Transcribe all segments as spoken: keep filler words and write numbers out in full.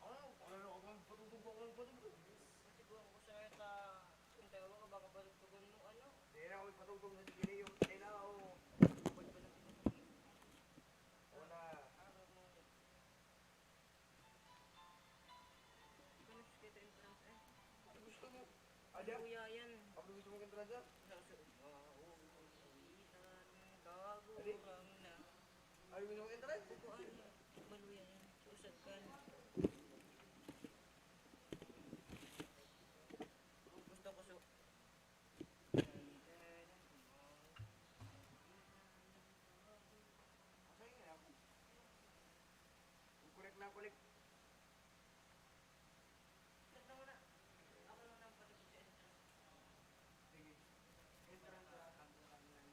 Ano, wala na akong patugtog, wala akong patugtog. Siguro ko sa ita, yung tawa ka, baka patugtugon mo, ano? Di na ako ipatugtog na sige na yung, di na ako. Wala. Araw mo. Ano sa kita entrance, eh? Ano gusto mo? Ada? Kuya, yan. Ano gusto mo entrance, ah? Sa, sa, ah, oo, itan, gago, Adi? Kang na. Ano gusto mo entrance? Kukuan, maluya yan. Usag ka. Gusto ko su- Correct na, correct. Sige. Entrance sa kanto kanyan.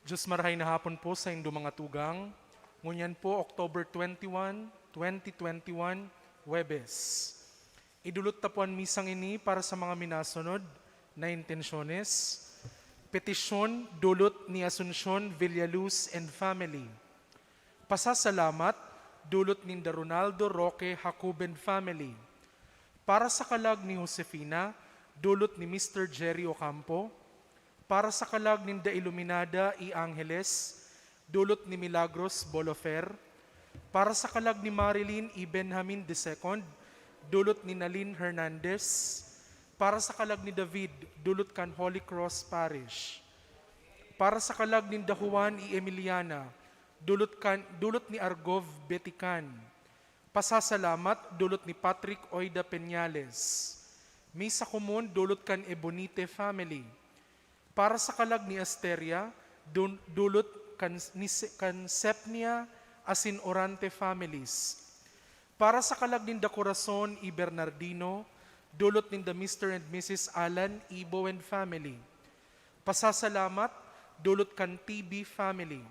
Diyos, marahay na hapon po saindo mga tugang. Ngunyan po, October twenty-one, twenty twenty-one, Huwebes. Idulot ta po an misang ini para sa mga minasunod na intensyones. Petisyon, dulot ni Asuncion Villaluz and family. Pasasalamat, dulot ninda Ronaldo Roque Jacob and family. Para sa kalag ni Josefina, dulot ni Mister Jerry Ocampo. Para sa kalag ninda Iluminada y Angeles, dulot ni Milagros Bolofer. Para sa kalag ni Marilyn y Benjamin the second, dulot ni Nalin Hernandez. Para sa kalag ni David, dulot kan Holy Cross Parish. Para sa kalag ninda Juan y Emiliana, dulot kan, dulot ni Argov Betican. Pasasalamat, dulot ni Patrick Oida Peñales. Misa komon, dulot kan Ebonite family. Para sa kalag ni Asteria, dun-, dulot kan, ni Se-, kan Sepnia asin Orante families. Para sa kalag ninda Corazon y Bernardino, dulot ninda Mister and Missus Alan Ibo and family. Pasasalamat, dulot kan T B family.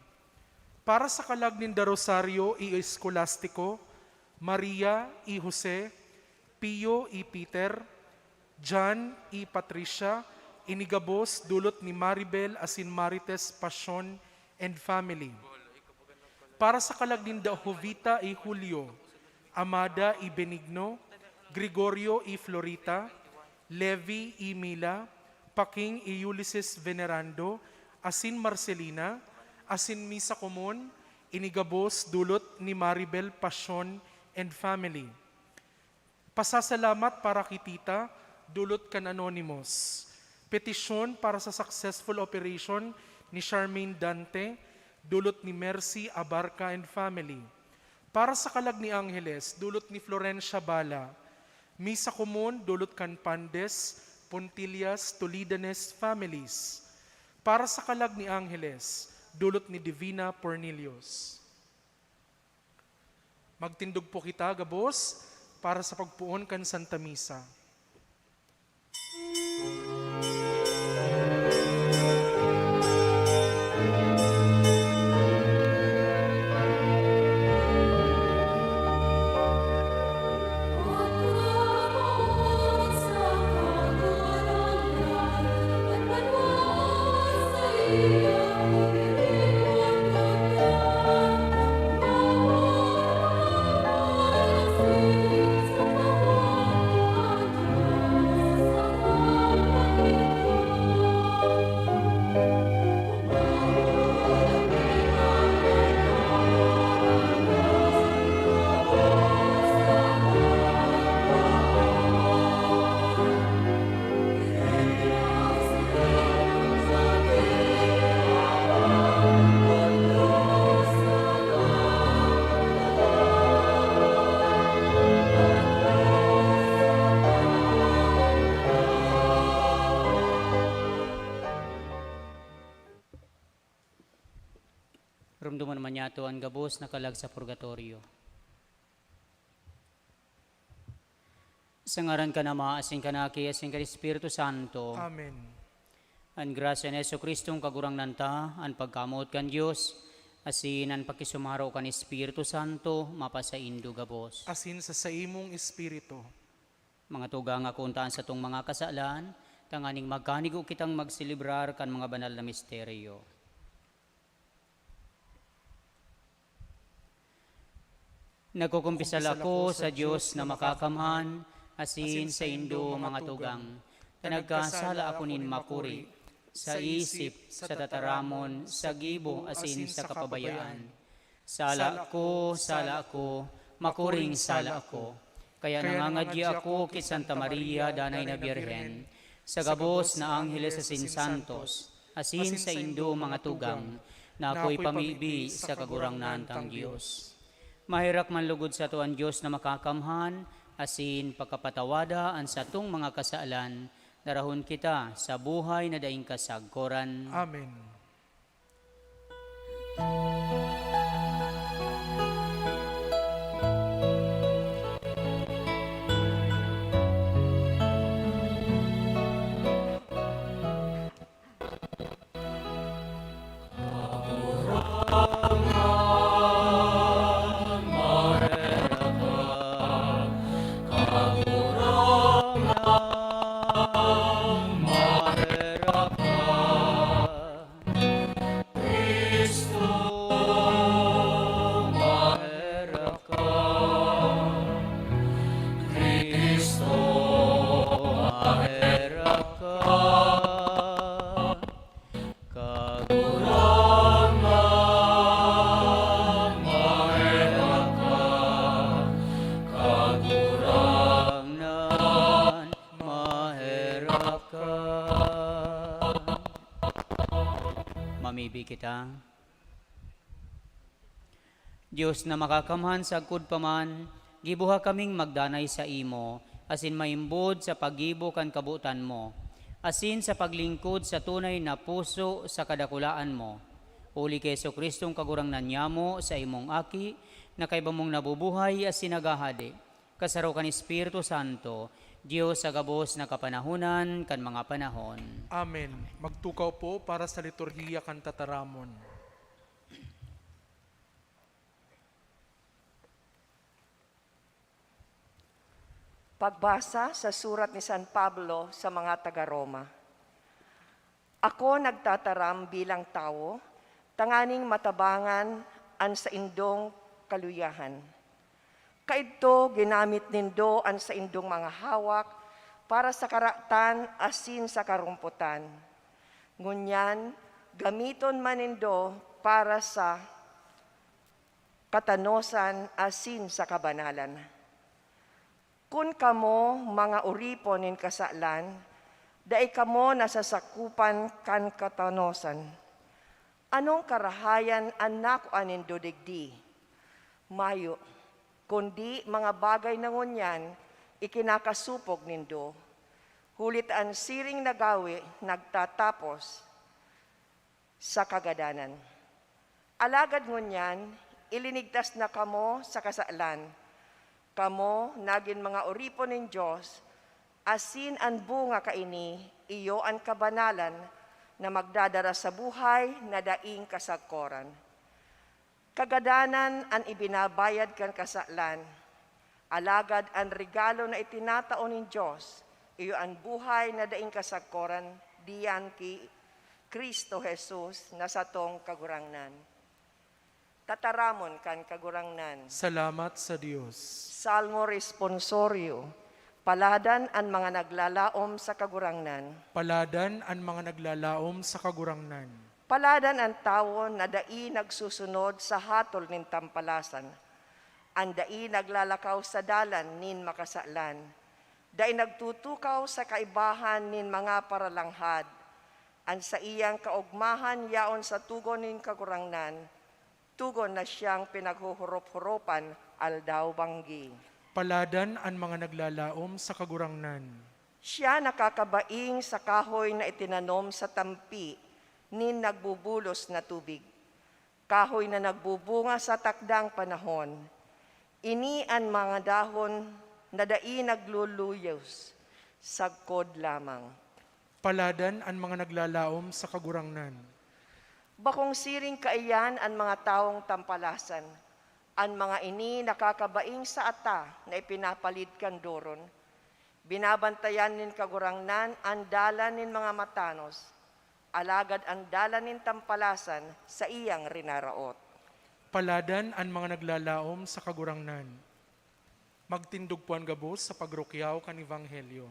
Para sa kalag ninda Rosario y Escolastico, Maria y Jose, Pio y Peter, John y Patricia, ini gabos dulot ni Maribel asin Marites Pasion and family. Para sa kalag ninda Jovita y Julio, Amada y Benigno, Gregorio y Florita, Levi y Mila, Paking y Ulises Venerando, asin Marcelina, asin misa komon, ini gabos dulot ni Maribel Pasion and family. Pasasalamat para ki Tita, dulot kan Anonymous. Petisyon para sa successful operation ni Charmaine Dante, dulot ni Mercy Abarca and family. Para sa kalag ni Angeles, dulot ni Florencia Bala. Misa komon, dulot kan Pandes, Pontillas, Tolidanes families. Para sa kalag ni Angeles, dulot ni Divina Pornelios. Magtindog po kita gabos para sa pagpoon kan Santa Misa. Rumdomon man niyato an gabos na kalag sa purgatorio. Sa ngaran kan Ama, asin kan Aki, asin kan Espiritu Santo. Amen. An grasya ni Jesu-Cristong Kagurangnan ta, an pagkamoot kan Dios, asin an pakisumaro kan Espiritu Santo, mapasaindo gabos. Asin sa saimong espiritu. Mga tugang, akoon ta an satong mga kasalan, tanganing magkanigo kitang magselebrar kan mga banal na misteryo. Nagkukumpisal ako sa Dios na makakamhan, asin saindo, mga tugang, ta nagkasala ako nin makuri, sa isip, sa tataramon, sa gibo, asin sa kapabayaan. Sala ako, sala ako, makuring sala ako. Kaya nangangadya ako ki Santa Maria, Danay na Birhen, sa gabos na angheles asin santos, asin saindo, mga tugang, na ako'y pamibi sa Kagurangnan tang Dios. Maherak man lugod sato an Dios na makakamhan, asin pakapatawada an satong mga kasalan, darahon kita sa buhay na daing kasagkoran. Amen. Cristo, maherak ka. Cristo, maherak ka. Kagurangnan, maherak ka. Kagurangnan, maherak ka. Mamibi kita. Dios na makakamhan, sagkod pa man, giboha kaming magdanay saimo, asin maimbod sa paggibo kan kabotan mo, asin sa paglingkod sa tunay na puso sa kadakulaan mo. Huli ki Jesu-Cristong Kagurangnan nyamo, saimong Aki, na kaiba mong nabubuhay asin naghahade, kasaro kan Espiritu Santo, Dios sa gabos na kapanahonan kan mga panahon. Amen. Magtukaw po para sa liturhiya kan tataramon. Pagbasa sa surat ni San Pablo sa mga taga Roma. Ako nagtataram bilang tawo, tanganing matabangan an saindong kaluyahan. Kaidto, ginamit nindo an saindong mga hawak para sa karatan asin sa karompotan. Ngunyan, gamiton man nindo para sa katanosan asin sa kabanalan. Kun kamo mga oripon nin kasalan, dai kamo nasasakopan kan katanosan. Anong karahayan an nakua nindo digdi? Mayo, kundi mga bagay na ngunyan ikinakasopog nindo, huli ta an siring na gawe nagtatapos sa kagadanan. Alagad ngunyan, ilinigtas na kamo sa kasalan. Kamo nagin mga oripon nin Dios, asin an bunga kaini, iyo an kabanalan na magdadara sa buhay na daing kasagkoran. Kagadanan an ibinabayad kan kasalan, alagad an regalo na itinatao nin Dios, iyo an buhay na daing kasagkoran diyan ki Cristo Jesus na satong Kagurangnan. Tataramon kan Kagurangnan. Salamat sa Dios. Salmo Responsorio. Paladan an mga naglalaom sa Kagurangnan. Paladan an mga naglalaom sa Kagurangnan. Paladan an tawo na dai nagsusunod sa hatol nin tampalasan, an dai naglalakaw sa dalan nin makasalan, dai nagtutukaw sa kaibahan nin mga paralanghad. An saiyang kaogmahan yaon sa togon nin Kagurangnan, togon na siyang pinaghuhorop-horopan aldaw-banggi. Paladan an mga naglalaom sa Kagurangnan. Siya nakakabaing sa kahoy na itinanom sa tampi nin nagbubulos na tubig. Kahoy na nagbubunga sa takdang panahon, ini an mga dahon na dai nagluluyos, sagkod lamang. Paladan an mga naglalaom sa Kagurangnan. Bakong siring kaiyan an mga tawong tampalasan. An mga ini nakakabaing sa ata na ipinapalid kan doron. Binabantayan nin Kagurangnan an dalan nin mga matanos, alagad an dalan nin tampalasan saiyang rinaraot. Paladan an mga naglalaom sa Kagurangnan. Magtindog po an gabos sa pagrukyaw kan Ebanghelyo.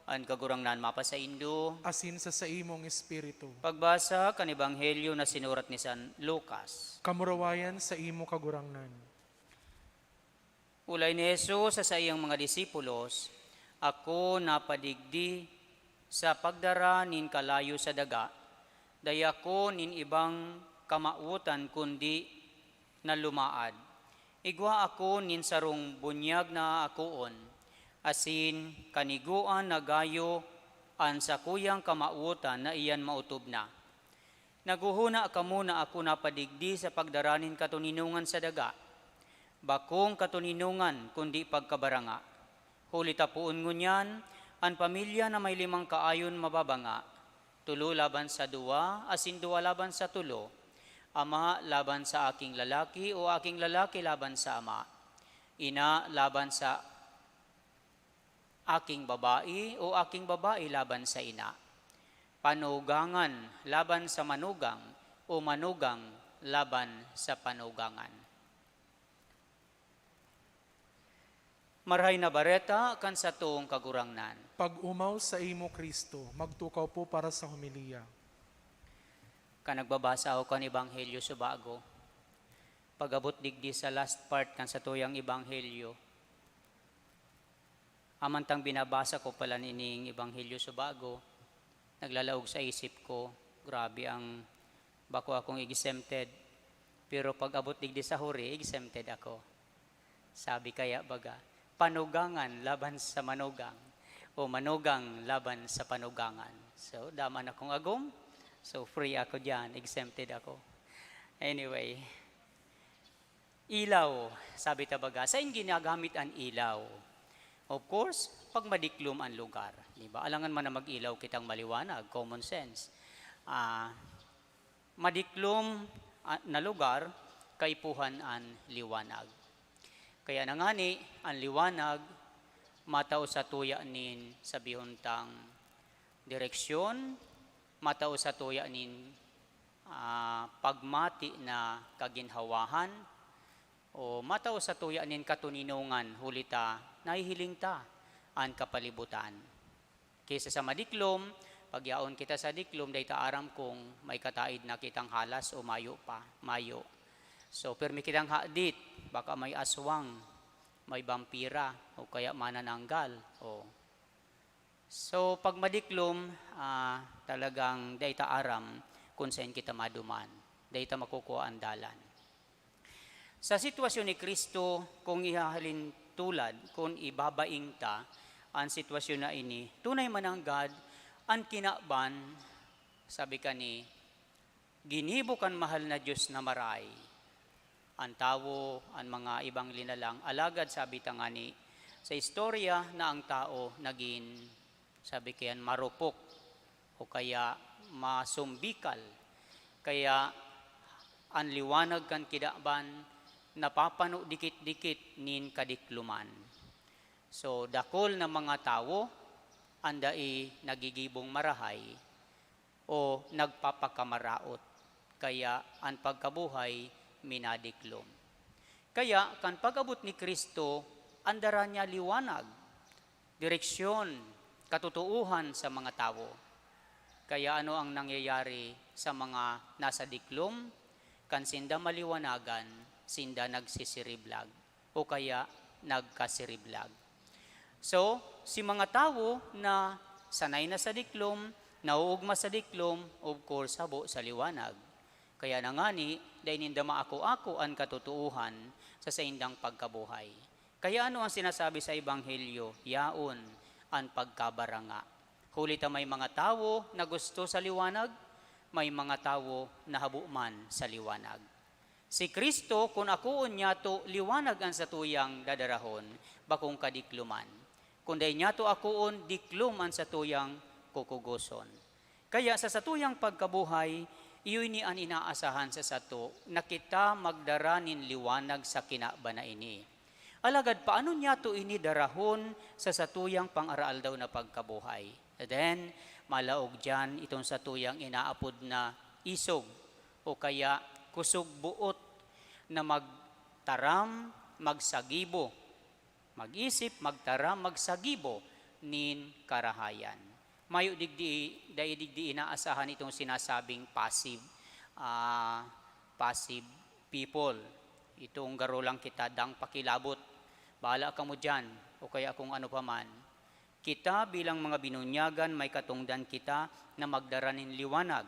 An Kagurangnan mapasaindo. Asin sa saimong espiritu. Pagbasa kan Ebanghelyo na sinurat ni San Lucas. Kamurawayan saimo, Kagurangnan. Olay ni Jesus sa saiyang mga disipulos, "Ako napadigdi sa pagdara nin kalayo sa daga, dai ako nin ibang kamawotan kundi na lumaad. Igwa ako nin sarong bunyag na akoon, asin kanigoan na gayo an sakuyang kamawotan na iyan maotob na. Naghohona kamo na ako napadigdi sa pagdara nin katoninongan sa daga. Bakong katoninongan, kundi pagkabaranga. Huli ta poon ngunyan, an pamilya na may limang kaayon mababanga, tulo laban sa duwa, asin duwa laban sa tulo, ama laban sa aking lalaki o aking lalaki laban sa ama, ina laban sa aking babae o aking babae laban sa ina, panugangan laban sa manugang o manugang laban sa panugangan." Marahay na Bareta kan satong Kagurangnan. Pag-omaw saimo, Cristo, magtukaw po para sa homilya. Kan nagbabasa ako kan Ebanghelyo Subago, pag-abot digdi sa last part kan satuyang Ebanghelyo, amantang binabasa ko pala nining Ebanghelyo Subago, naglalaog sa isip ko, "Grabe ang bako akong exempted, pero pag-abot digdi sa huri, exempted ako." Sabi kaya baga, "Panugangan laban sa manugang, o manugang laban sa panugangan." So, dama na kong agom. So, free ako diyan, exempted ako. Anyway, ilaw, sabi ta baga, saen ginagamit an ilaw? Of course, pag madiklom an lugar, di ba? Alangan man na mag-ilaw kitang maliwanag, common sense. Ah, madiklom, ah, na lugar, kaipuhan an liwanag. Kaya na ngani, an liwanag, matao sa tuya nin, sabihon tang, direksyon, matao sa tuya nin, ah, pagmati na kaginhawahan, o matao sa tuya nin katoninongan, huli ta nahihiling ta an kapalibutan. Kaysa sa madiklom, pag yaon kita sa diklom, dai ta aram kung may kataid na kitang halas o mayo pa, mayo. So, pirmi kitang hadit, baka may aswang, may bampira, o kaya manananggal. O. So, pag madiklom, ah, talagang dai ta aram kung saen kita maduman. Dai ta makukuha an dalan. Sa sitwasyon ni Cristo, kung ihahalin tulad, kung ibabaing ta an sitwasyon na ini, tunay mananggad an kinaban, sabi ka ni Ginibo kan mahal na Diyos na marahay an tawo, an mga ibang linalang. Alagad sabi ta ngani, sa istorya na ang tao nagin, sabi kayan, marupok o kaya masumbikal. Kaya an liwanag kan kinaban napapano dikit-dikit nin kadikloman. So, dakul na mga tawo an dai nagigibong marahay o nagpapakamaraot, kaya an pagkabuhay minadiklom. Kaya kan pag-abot ni Cristo, an dara niya liwanag, direksyon, katotoohan sa mga tawo. Kaya ano ang nangyayari sa mga nasa diklom? Kan sinda maliwanagan, sinda nagsisiriblag o kaya nagkasiriblag. So, si mga tawo na sanay na sa diklom, nauugma sa diklom, of course, habo sa liwanag. Kaya na ngani, dai ninda maako-ako an katotoohan sa saindang pagkabuhay. Kaya ano ang sinasabi sa Ebanghelyo? Yaon an pagkabaranga. Huli ta may mga tawo na gusto sa liwanag, may mga tawo na habo man sa liwanag. Si Cristo, kun akoon niyato liwanag an satuyang dadarahon, bakong kadikloman. Kun dai niyato akoon, diklom an satuyang kukugoson. Kaya sa satuyang pagkabuhay, iyo ini an inaasahan sa sato, na kita magdara nin liwanag sa kinaban na ini. Alagad paano niyato ini darahon sa satuyang pang-araaldaw na pagkabuhay? Then, malaog diyan itong satuyang inaapod na isog o kaya kusog-boot na magtaram, magsagibo, mag-isip, magtaram, magsagibo nin karahayan. Mayo digdi, dai digdi inaasahan itong sinasabing passive, ah, passive people. Itong garo lang kita dang pakilabot. Bahala kamo diyan, o kaya kung ano pa man. Kita bilang mga binunyagan, may katongdan kita na magdara nin liwanag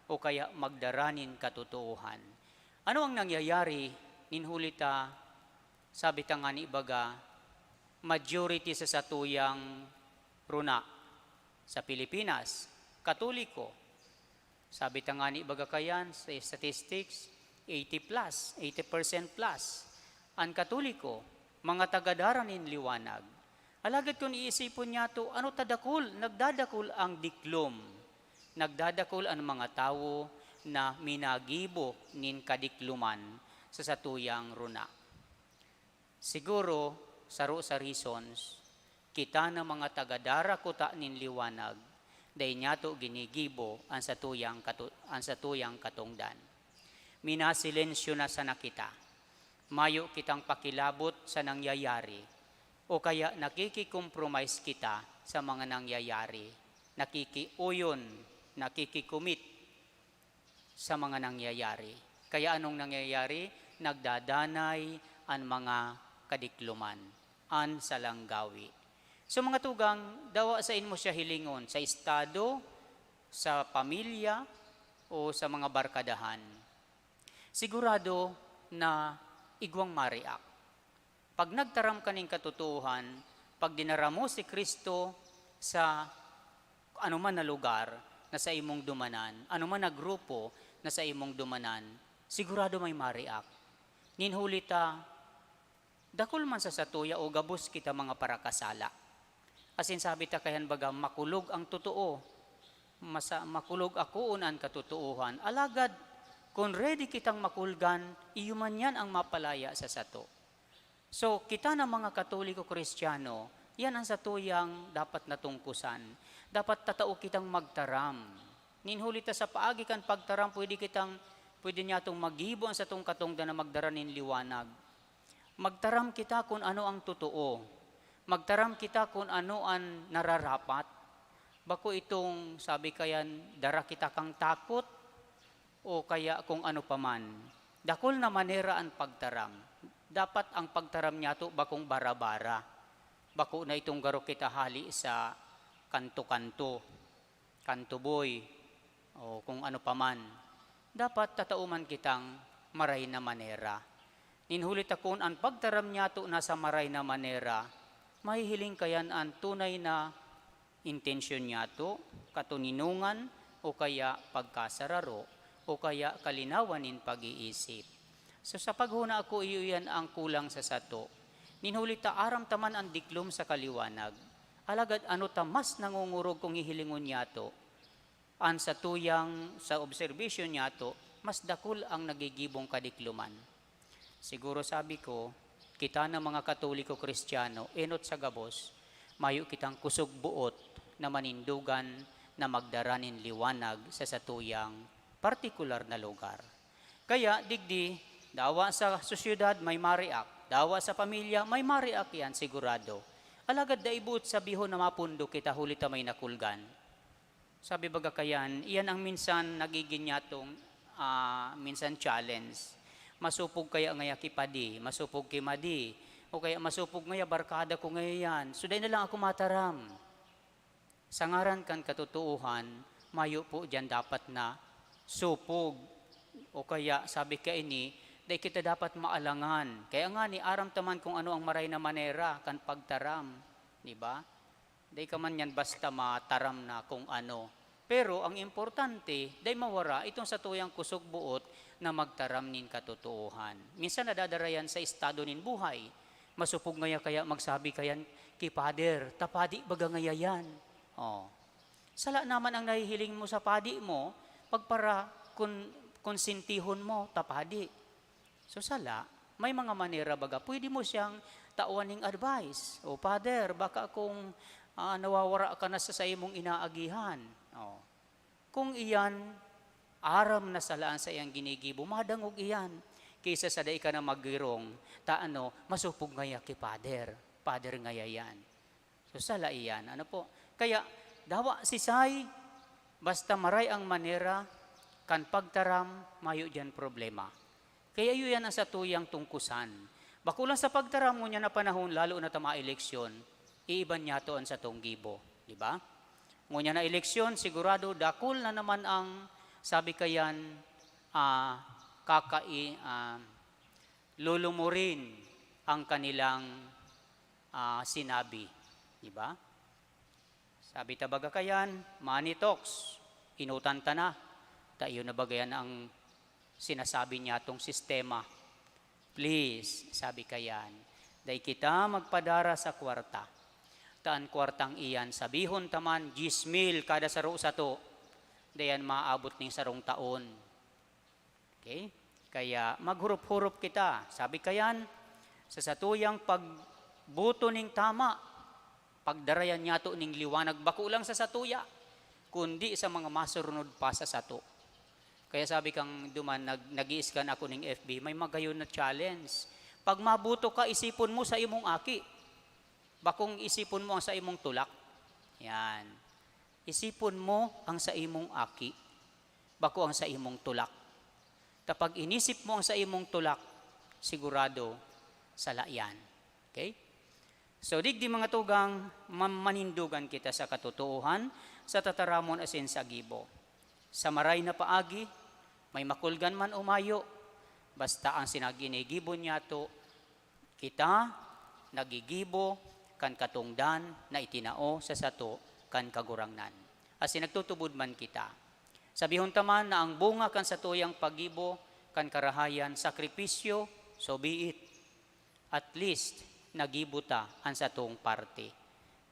o kaya magdara nin katotoohan. Ano ang nangyayari nin huli ta, sabi ta ngani baga, majority sa satuyang runa sa Pilipinas, Katoliko. Sabi ta ngani baga kayan sa statistics, eighty plus, eighty percent plus an Katoliko, mga tagadara nin liwanag. Alagad kun iisipon niyato, ano ta dakul? Nagdadakul ang diklom. Nagdadakul an mga tawo na minagibo nin kadikloman sa satuyang runa. Siguro, saro sa reasons, kita na mga tagadara kuta nin liwanag, dai niyato ginigibo an satuyang katu-, an satuyang katongdan. Minasilensyo na sana kita. Mayo kitang pakilabot sa nangyayari, o kaya nakiki-compromise kita sa mga nangyayari, nakikiuyon, nakikikumit sa mga nangyayari. Kaya anong nangyayari? Nagdadanay an mga kadikloman, an salanggawi. So, mga tugang, dawa sain mo siya hilingon, sa estado, sa pamilya, o sa mga barkadahan. Sigurado na igwang ma-react. Pag nagtaram ka nin katotoohan, pag dinara mo si Cristo sa anoman na lugar na sa imong dumanan, anoman na grupo na sa imong dumanan, sigurado may ma-react. Nin huli ta, dakul man sa satuya o gabos kita mga parakasala. Asin sabi ta kaiyan baga, makulog ang totoo. Masa-, makulog akoon an katotoohan. Alagad, kun ready kitang makulgan, iyo man yan ang mapalaya sa sato. So, kita na mga Katoliko Kristiyano, yan ang satuyang dapat na tungkusan. Dapat tatao kitang magtaram. Nin huli ta sa paagi kan pagtaram, pwede kitang, pwede niyatong magibo an satong katongdan na magdara nin liwanag. Magtaram kita kun ano ang totoo. Magtaram kita kun ano an nararapat. Bako itong, sabi kayan, dara kita kan takot o kaya kung ano pa man. Dakul na manera an pagtaram. Dapat ang pagtaram niyato bakong bara-bara. Bako na itong garo kita hali sa kanto-kanto, kanto boy, o kung ano pa man. Dapat tatao man kitang maray na manera. Nin huli ta kun an pagtaram niyato nasa maray na manera, mahihiling kayan an tunay na intensyon niyato, katoninongan, o kaya pagkasararo, o kaya kalinawan nin pag-iisip. So, sa paghona ko, iyo iyan ang kulang sa sato. Nin huli ta aram ta man an diklom saka liwanag. Alagad ano ta mas nangongorog kung hihilingon niyato? An satuyang, sa obserbasyon niyato, mas dakul ang nagigibong kadikloman. Siguro sabi ko, kita na mga Katoliko Kristiyano, enot sa gabos, mayo kitang kusog buot na manindogan na magdara nin liwanag sa satuyang partikular na lugar. Kaya, digdi, dawa sa sosyedad may mareact, dawa sa pamilya may mareact, yan sigurado. Alagad dai buot sabihon na mapundo kita huli ta may nakulgan. Sabi baga kayan, iyan ang minsan nagigin niyatong, ah, minsan challenge. Masupog kaya ngaya ki padi, masupog ki madi, o kaya masupog ngaya barkada ko ngaya yan. So, dai na lang ako mataram. Sa ngaran kan katotoohan, mayo po diyan dapat na supog. O kaya, sabi kaini, dai kita dapat maalangan. Kaya nga ni, aram ta man kung ano ang maray na manera kan pagtaram, di ba? Dai ka man yan basta mataram na kung ano. Pero ang importante, dai mawara itong satuyang kusog buot na magtaram nin katotoohan. Minsan nadadara yan sa estado nin buhay. Masupog ngaya kaya magsabi kayan ki pader, ta padi baga ngaya yan. Oh. Sala naman ang nahihiling mo sa padi mo, pagpara kun, konsentihon mo, ta padi. So, sala, may mga manera baga, pwede mo siyang tawan ning advice. "O, Father, baka kung, ah, nawawara ka na sa saimong inaagihan." Oh. Kung iyan, aram na sala an saiyang ginigibo, madangog iyan. Kaysa sa dai ka na maggirong, ta ano, masupog ngaya ki Father. Father ngaya yan. So, sala iyan. Ano po? Kaya, dawa sisay, basta maray ang manera, kan pagtaram, mayo diyan problema. Kaya iyo yan ang satuyang tungkusan. Bako lang sa pagtaram, ngunyan na panahon, lalo na ta maeleksyon, iiba niyato an satong gibo, di ba? Ngunyan na eleksyon, sigurado, dakul na naman ang, sabi kayan, ah, kakai-, ah, lulumurin ang kanilang, ah, sinabi, di ba? Sabi ta baga kayan, money talks, enotan ta na. Ta iyo na baga yan ang sinasabi niyatong sistema. Please, sabi kayan, dai kita magpadara sa kwarta. Ta an kwartang iyan, sabihon ta man, diyes mil kada saro sato, dai yan maabot ning sarong taon. Okay? Kaya maghurup-hurup kita. Sabi kayan, sa satuyang pagboto ning tama, pagdarayan niyato ning liwanag, bako lang sa satuya, kundi sa mga masurunod pa sa sato. Kaya sabi kang duman, nag-, nag-i-scan ako ning F B, may magayon na challenge. Pag maboto ka, isipon mo sa imong aki. Bakong isipon mo ang sa imong tulak. Yan. Isipon mo ang sa imong aki, bako ang sa imong tulak. Ta pag inisip mo ang sa imong tulak, sigurado, sala yan. Okay? So, digdi, mga tugang, ma-, manindogan kita sa katotoohan, sa tataramon asin sa gibo. Sa maray na paagi, may makulgan man o mayo, basta ang sinaginigibo niyato, kita nagigibo kan katongdan na itinao sa sato kan Kagurangnan. Asin nagtutubod man kita. Sabihon ta man na ang bunga kan satuyang paggibo kan karahayan, sakripisyo, so be it. At least, nagibo ta an satong parte.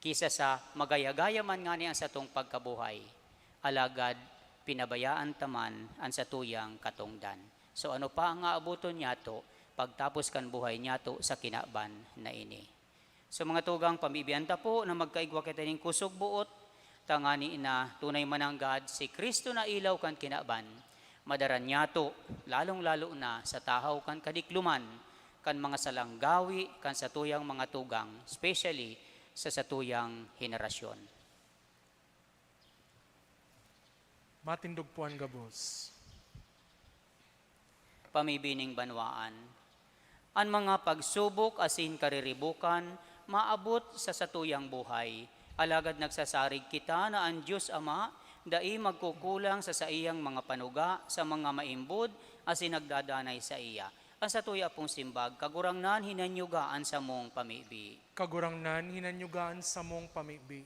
Kisa sa magaya-gaya man ngani an satong pagkabuhay, alagad pinabayaan ta man an satuyang katongdan. So, ano pa ang aaboton niyato pagtapos kan buhay niyato sa kinaban na ini? So, mga tugang, pamibian ta po na magkaigwa kita nin kusog buot, tangani na tunay mananggad si Cristo na ilaw kan kinaban, madara niyato, lalong-lalo na sa tahaw kan kadikloman, kan mga salang gawi, kan satuyang mga tugang, especially sa satuyang henerasyon. Matindog po an gabos. Pamibining banwaan. An mga pagsubok asin kariribukan maabot sa satuyang buhay, alagad nagsasarig kita na an Dios Ama dai magkukulang sa saiyang mga panuga sa mga maimbod asin nagdadanay saiya. An satuya pong simbag, Kagurangnan, hinanyuga an samong pamibi. Kagurangnan, hinanyuga an samong pamibi.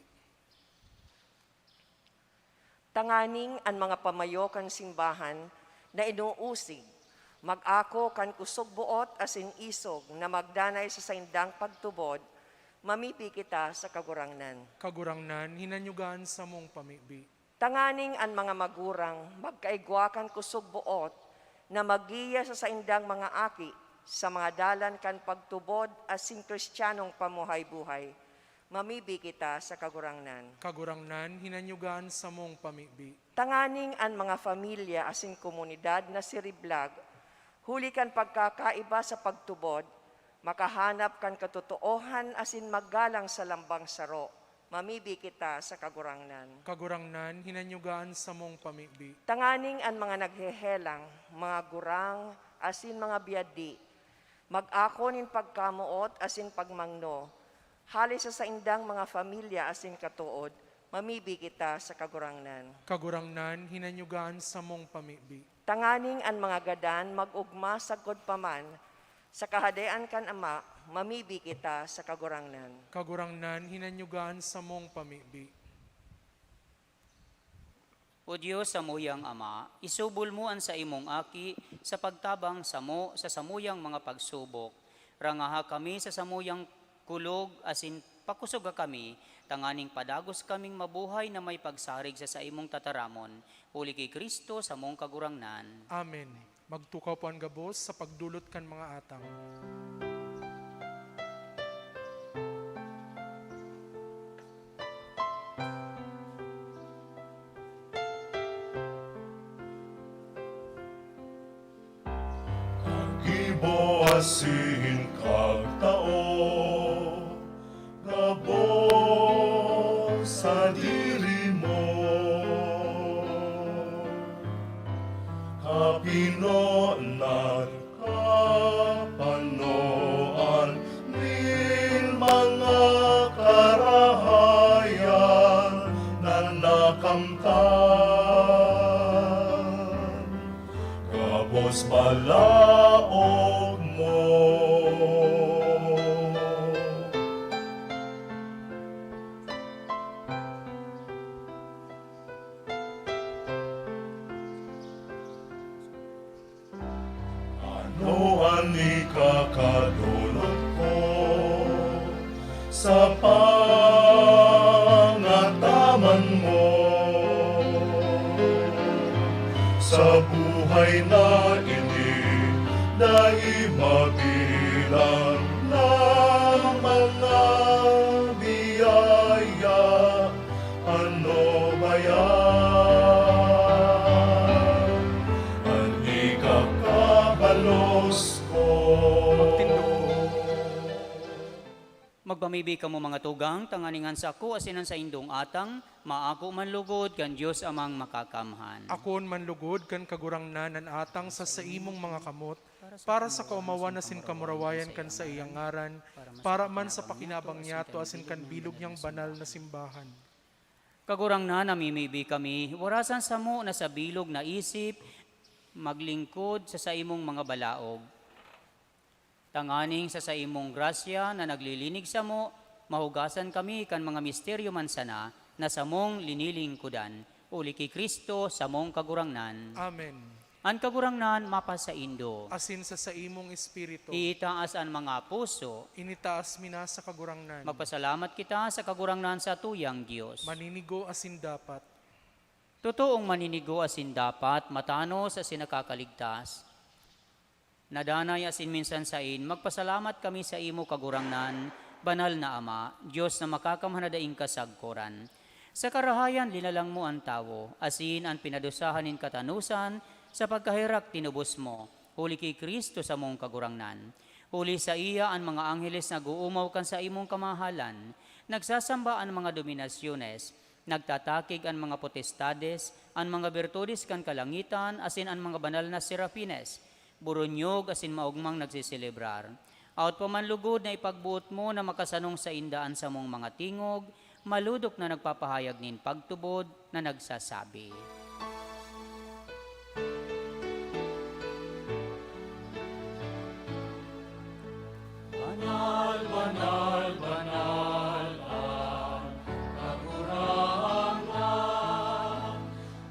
Tanganing an mga pamayo kan simbahan na inuusig, mag-ako kan kusog-boot asin isog na magdanay sa saindang pagtubod, mamibi kita sa Kagurangnan. Kagurangnan, hinanyuga an samong pamibi. Tanganing an mga magurang magkaigwa kan kusog-boot na maggiya sa saindang mga aki sa mga dalan kan pagtubod asin Kristiyanong pamuhay-buhay, mamibi kita sa Kagurangnan. Kagurangnan, hinanyuga an samong pamibi. Tanganing an mga pamilya asin komunidad nasiriblag huli kan pagkakaiba sa pagtubod, makahanap kan katotoohan asin maggalang sa lambang saro, mamibi kita sa Kagurangnan. Kagurangnan, hinanyuga an samong pamibi. Tanganing an mga naghehelang, mga gurang, asin mga biyadi, mag-ako nin pagkamoot asin pagmangno, hale sa saindang mga pamilya asin katood, mamibi kita sa Kagurangnan. Kagurangnan, hinanyuga an samong pamibi. Tanganing an mga gadan mag-ogma sagkod pa man sa Kahadean kan Ama, mamibi kita sa Kagurangnan. Kagurangnan, hinanyuga an samong pamibi. O Dios, samuyang Ama, isubol mo an saimong Aki sa pagtabang samo sa samuyang mga pagsubok. Rangaha kami sa samuyang kulog asin pakusoga kami, tanganing padagos kaming mabuhay na may pagsarig sa saimong tataramon, huli ki Cristo, samong Kagurangnan. Amen. Magtukaw po an gabos sa pagdolot kan mga atang. Kagibo asin kagtao, gabos sadiri mo. Kapinonan, kapanoan nin mga karahayan na nakamtan, gabos balaog mo. Ano an ikakadolot ko sa pangataman mo? Sa buhay na ini, dai mabilang na mga biyaya. Ano ba yan? An ikakabalos ko. Magtindog po. Magpamibi kamo, mga tugang, tanganing an sako asin an saindong atang maako man lugod kan Dios Amang Makakamhan. Akoon man lugod kan Kagurangnan an atang sa saimong mga kamot, para sa kaomawan asin kamurawayan kan saiyang ngaran, para man sa pakinabang niyato asin kan bilog niyang banal na simbahan. Kagurangnan, namimibi kami, warasan samo na sa bilog na isip, maglingkod sa saimong mga balaog. Tanganing sa saimong grasya na naglilinig samo, mahugasan kami kan mga misteryo man sana na samong linilingkodan, huli ki Cristo, samong Kagurangnan. Amen. An Kagurangnan mapasaindo. Asin sa saimong espiritu. Iitaas an mga puso. Initaas mi na sa Kagurangnan. Magpasalamat kita sa Kagurangnan, satuyang Dios. Maninigo asin dapat. Totoong maninigo asin dapat, matanos asin nakakaligtas. Nadanay asin minsan sain, magpasalamat kami saimo, Kagurangnan, Banal na Ama, Dios na makakamhan na daing kasagkoran. Sa karahayan linalang mo an tawo, asin an pinadusahan nin katanosan sa pagkaherak tinubos mo, huli ki Cristo samong Kagurangnan. Huli saiya an mga angheles nag-oomaw kan saimong kamahalan, nagsasamba an mga dominasyones, nagtatakig an mga potestades, an mga birtudes kan kalangitan, asin an mga banal na serafines, boronyog asin maogmang nagseselebrar. Awot pa man lugod na ipagboot mo na makasanong sainda an samong mga tingog, malodok na nagpapahayag nin pagtubod, na nagsasabi, "Banal, banal, banal an Kagurangnan,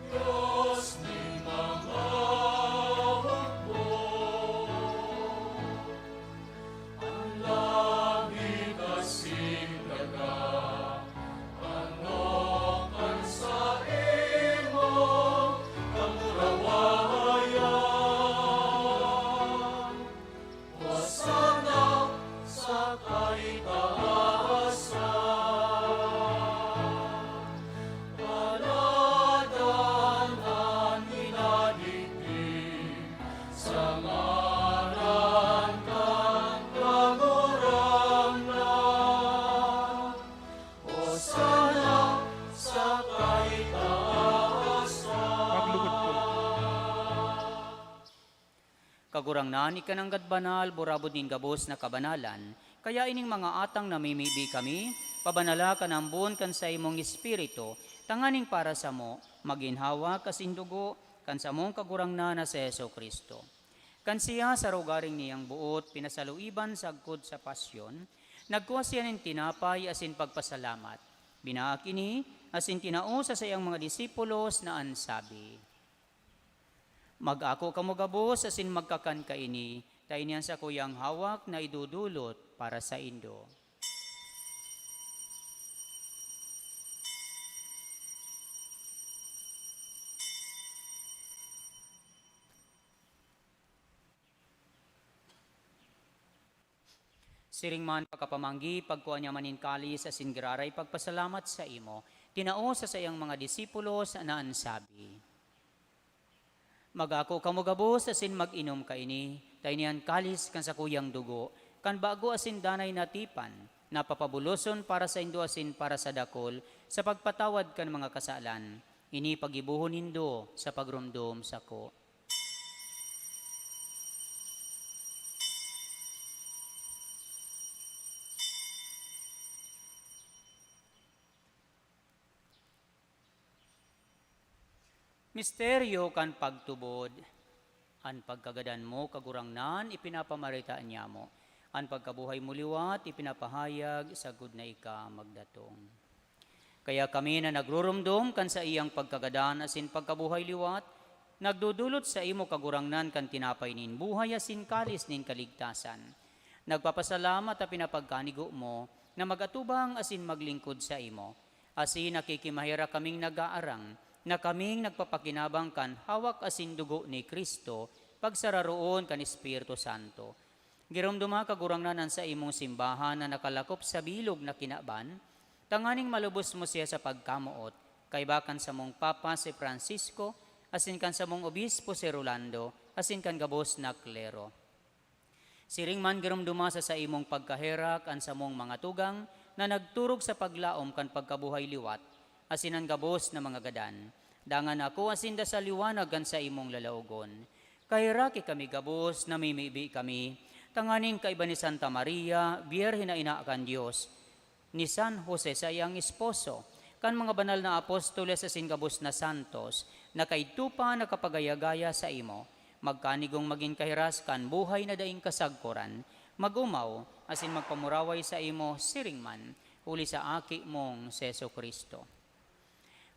Dios nin mga Kagurangnan, ika nanggad banal, burabod nin gabos na kabanalan. Kaya ining mga atang namimibi kami, pabanala kan ambon kan saimong Espiritu, tanganing para samo, magin hawak asin dugo kan samong Kagurangnan na si Jesu-Cristo. Kan siya sa rogaring niyang boot pinasaluiban sagkod sa pasyon, nagkua siya nin tinapay asin pagpasalamat. Binaak ini asin tinao sa saiyang mga disipulos na an sabi, "Mag-ako kamo gabos asin magkakan kaini, ta ini an sakuyang hawak na idudulot para saindo." Siring man pakapamanggi, pagkua niya man nin kalis asin giraray pagpasalamat saimo, tinao sa saiyang mga disipulos na an sabi, "Mag-ako kamo gabos asin mag-inom kaini, ta ini an kalis kan sakuyang dugo, kan bago asin danay na tipan, na papabuloson para saindo asin para sa dakul, sa pagpatawad kan mga kasalan. Ini paggibohon nindo sa pagromdom sako." Misteryo kan pagtubod. An pagkagadan mo, Kagurangnan, ipinapamareta niamo. An pagkabuhay mo liwat, ipinapahayag sagkod na ika magdatong. Kaya kami na nagruromdom kan saiyang pagkagadan asin pagkabuhay liwat, nagdodolot saimo, Kagurangnan, kan tinapay nin buhay asin kalis nin kaligtasan. Nagpapasalamat ta pinapagkanigo mo na mag-atubang asin maglingkod saimo. Asin nakikimaherak kaming nag-aarang na kaming nagpapakinabang kan hawak asin dugo ni Cristo, pagsararoon kan Espiritu Santo. Giromdoma, Kagurangnan, an saimong simbahan na nakalakop sa bilog na kinaban, tanganing malubos mo siya sa pagkamoot, kaiba kan samong Papa si Francisco, asin kan samong Obispo si Rolando, asin kan gabos na klero. Siring man giromdoma sa saimong pagkaherak an samong mga tugang na nagturog sa paglaom kan pagkabuhay liwat, asin an gabos na mga gadan. Dangan ako asin da sa liwanag kan saimong lalaogon. Kaheraki kami gabos, namimibi kami, tanganing kaiba ni Santa Maria, Birhen na ina kan Dios, ni San Jose saiyang esposo, kan mga banal na apostoles asin gabos na santos na kaidto pa nakapagaya-gaya saimo, magkanigong magin kahiras kan buhay na daing kasagkoran, mag-omaw asin magpamuraway saimo siring man, huli sa Aki mong si Jesu-Cristo.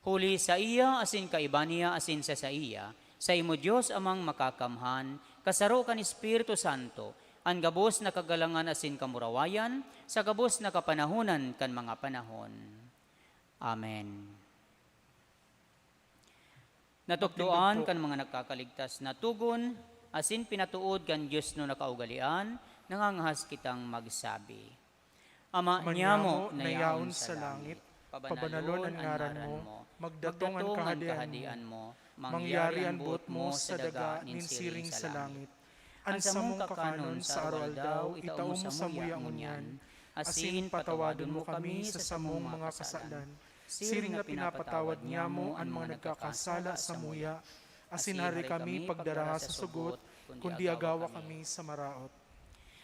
Huli saiya asin kaiba niya asin sa saiya, saimo Dios Amang Makakamhan, kasaro kan Espiritu Santo, an gabos na kagalangan asin kamurawayan, sa gabos na kapanahonan kan mga panahon. Amen. Natukdoan kan mga nagkakaligtas na togon, asin pinatood kan Dios na nakaugalean, nangangahas kitang magsabi, Ama nyamo na yaon sa langit, pabanalon an ngaran mo, magdatong an kahadean mo, mangyari an boot mo sa daga nin siring sa langit. An samong kakanon sa araw-aldaw, itao mo samuya ngunyan, asin patawadon mo kami sa samong mga kasalan, siring na pinapatawad nyamo an mga nagkakasala samuya, asin hari kami pagdaraha sa sugot, kundi agawa kami sa maraot.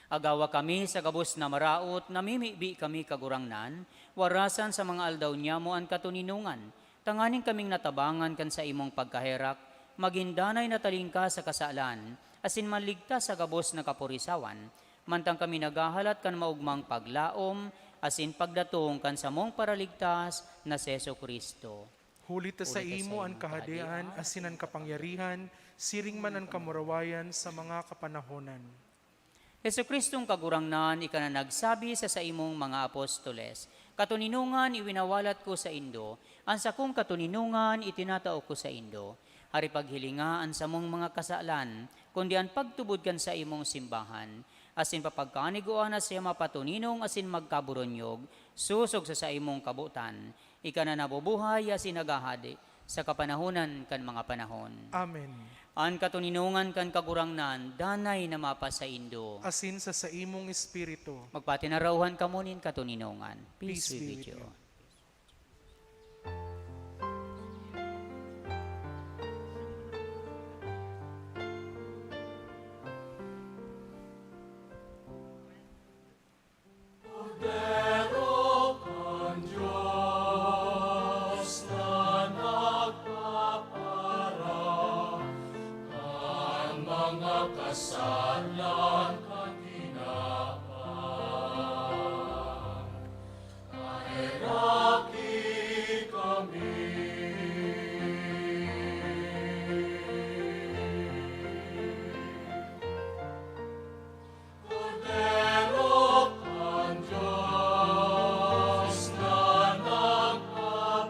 Agawa kami sa gabos na maraot, namimibi kami, Kagurangnan, warasan sa mga aldaw nyamo an katoninongan, tanganing kaming natabangan kan saimong pagkaherak, magin danay na talingka sa kasalan, asin maligtas sa gabos na kapurisawan, mantang kami naghahalat kan maogmang paglaom asin pagdatong kan samong Paraligtas na si Jesu-Cristo. Huli ta saimo an kahadean asin an kapangyarihan, siring man an kamurawayan sa mga kapanahonan. Jesu-Cristong Kagurangnan, ika na nagsabi sa saimong mga apostoles, "Katoninongan iwinawalat ko saindo, an sakong katoninongan itinatao ko saindo." Hari, paghilinga an samong mga kasalan, kundi an pagtubod kan saimong simbahan, asin papagkanigoan na siya mapatoninong asin magkaboronyog, sosog sa saimong kabotan. Ika na nabubuhay asin naghahade sa kapanahonan kan mga panahon. Amen. An katoninongan kan Kagurangnan danay na mapasaindo. Asin sa saimong espiritu. Magpatinarauhan kamo nin katoninongan. Peace be with you. mga kasalan kan kinaban. Paheraki kami. Kordero kan Dios na nagpapara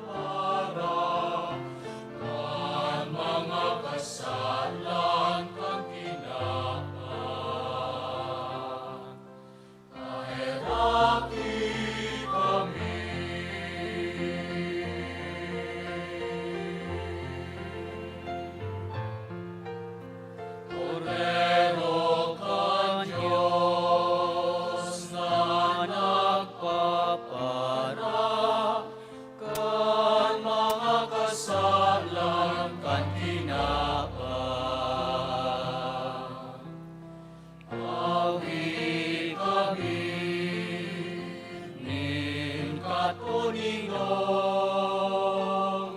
kan mga kasalan kan kinaban. Paheraki kami. Kordero kan Dios na nagpapara kan mga kasalan kan kinaban. Awi kami nin katoninongan.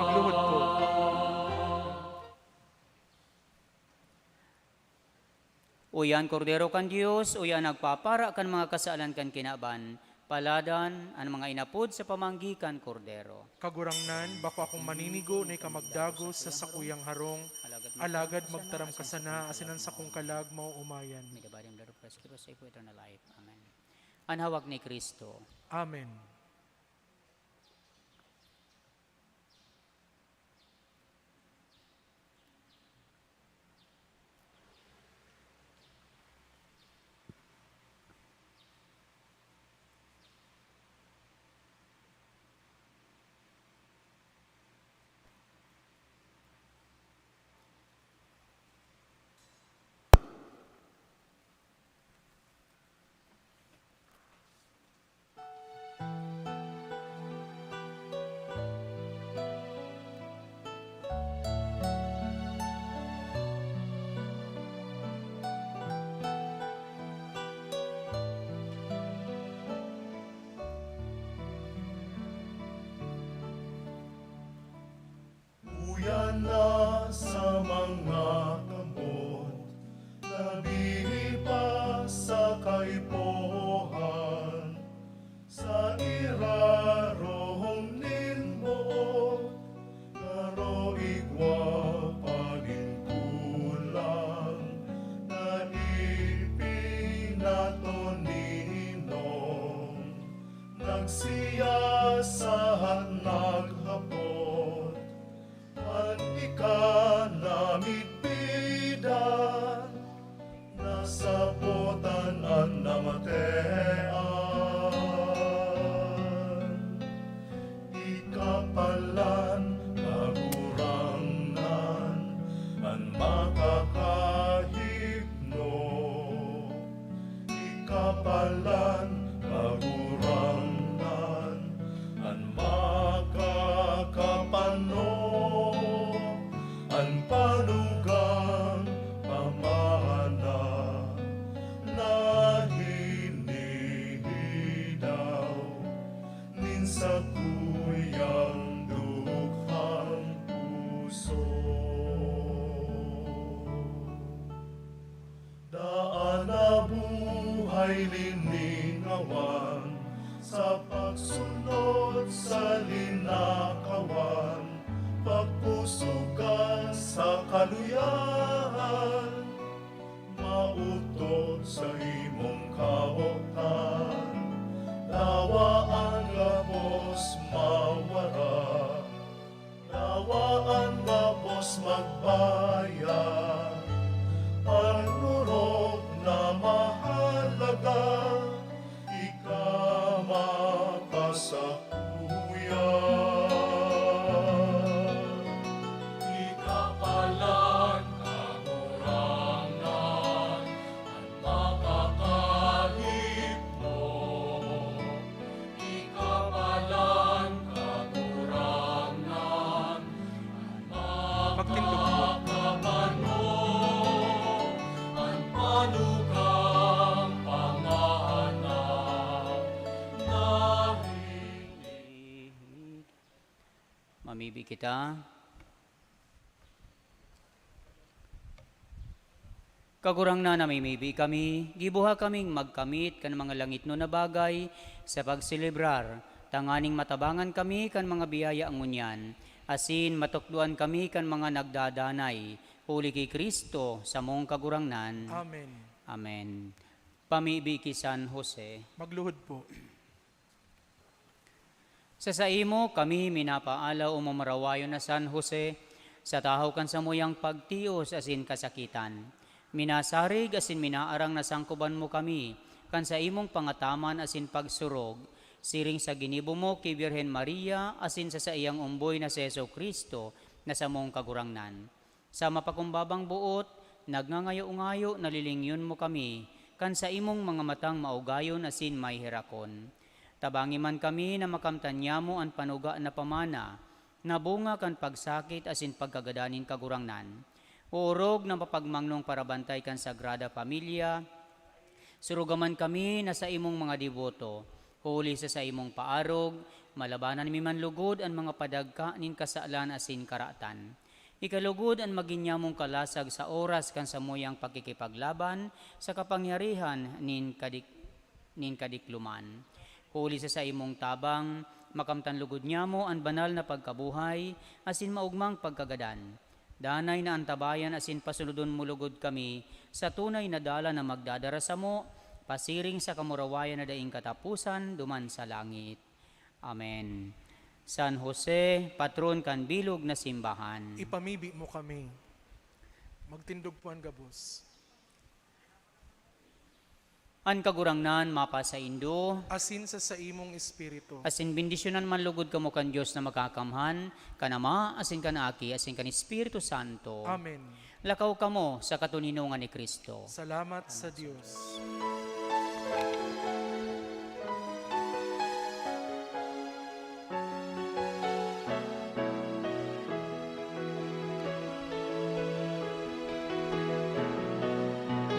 Magluhod po. Uya an Kordero kan Dios, uya an nagpapara kan mga kasalan kan kinaban. Paladan an mga inapod sa pamanggi kan Kordero. Kagurangnan, bako akong maninigo na ika magdagos sa sakuyang harong, alagad magtaram ka sana asin an sakong kalag maoomayan. May the body and blood of Christ, give us safe eternal life. Amen. An hawak ni Cristo. Amen. Uya na sa mga kamot, labi pa sa kaipuhan, sa irarom nin boot, garo igwa pa nin kulang na ipinatoninong. Nagsiyasahat, naghapot, an ika namidbidan, nasabotan an namatean. Ika palan, Kagurangnan, an makakahipno. Ika palan, Kagurangnan, an makakapano, an panugang pamana na hinihidaw nin sakuyang dukhang puso. Daan na buhay liningawan, sa pagsunod sa linakawan, pagpusog ka sa kaluyahan, maotok sa imong kaotan, dawa an gabos mawara. Dawa an gabos magbayad, an orog na mahalaga, ika makasakuya. Ika palan, Kagurangnan, an makakahipno. Ika palan, Kagurangnan, an Magtindog po. Makakapano, an panugang pamana na hinihidaw. Mamibi kita. Kagurangnan, namimibi kami, gibuha kaming magkamit kan mga langitnon na bagay sa pagselebrar, tanganing matabangan kami kan mga biyaya ngunyan, asin matukdoan kami kan mga nagdadanay, huli ki Cristo, samong Kagurangnan. Amen. Amen. Pamibi ki San Jose. Magluhod po. Sa saimo kami minapaalaw, o mamarawayon na San Jose, sa tahaw kan samuyang pagtios asin kasakitan. Minasarig asin minaarang na sangkoban mo kami kan saimong pangataman asin pagsurog, siring sa ginibo mo ki Birhen Maria asin sa saiyang omboy na si Jesu-Cristo na samong Kagurangnan. Sa mapakumbabang boot, nagngangayo-ngayo, nalilingyon mo kami kan saimong mga matang maugayon asin may herakon. Tabangi man kami na makamtan nyamo an panuga na pamana na bunga kan pagsakit asin pagkagadan nin Kagurangnan. O orog na mapagmangnong parabantay kan Sagrada Familia, suruga man kami na saimong mga deboto, huli sa saimong paarog, malabanan mi man lugod an mga padagka nin kasalan asin karatan. Ikalugod an magin nyamong kalasag sa oras kan samuyang pakikipaglaban sa kapangyarihan nin kadik-, nin kadikloman. Huli sa saimong tabang, makamtan lugod nyamo an banal na pagkabuhay asin maogmang pagkagadan. Danay na antabayan asin pasunodon mo lugod kami sa tunay na dalan na magdadara samo pasiring sa kamurawayan na daing kataposan duman sa langit. Amen. San Jose, patron kan bilog na simbahan. Ipamibi mo kami. Magtindog po an gabos. An Kagurangnan mapasaindo. Asin sa saimong espiritu. Asin bendisyonan man lugod kamo kan Dios na Makakamhan, kan Ama, asin kan Aki, asin kan Espiritu Santo. Amen. Lakaw kamo sa katoninongan ni Cristo. Salamat sa Dios.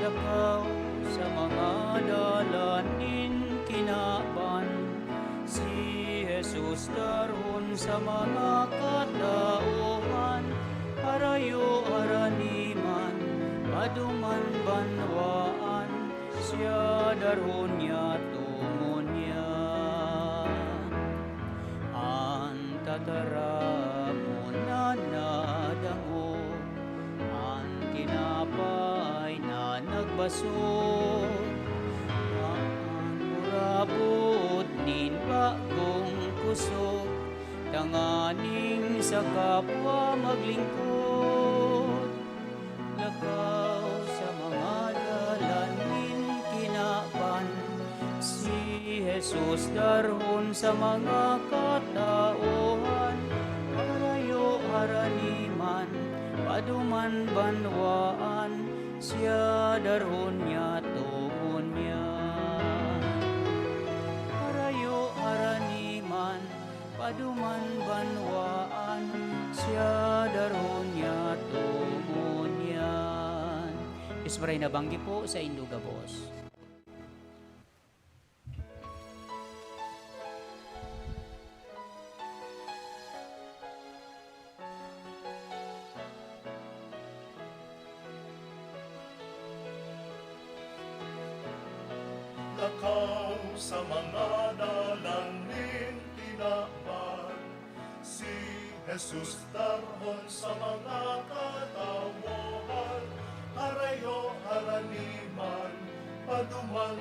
Lakaw sa mga dalan nin kinaban, si Jesus darhon sa mga katauhan, harayo harani man, paduman banwaan, siya darhon niya tumo niya. An tataramon na nadangog, an tinapay na nagbasog, an urabod nin bagong kusog, tanganing sa kapwa maglingkod. Lakaw sa mga dalan nin kinaban, si Jesus darhon sa mga katauhan, harayo harani man, paduman banwaan, siya darhon niya tumo niya. Harayo harani man, paduman banwaan, siya darhon niya tumo niyan. Dios maray na banggi po saindo gabos. Lakaw sa mga dalan nin tinaban, si Jesus darhon sa mga katawohan, harayo harani man, paduman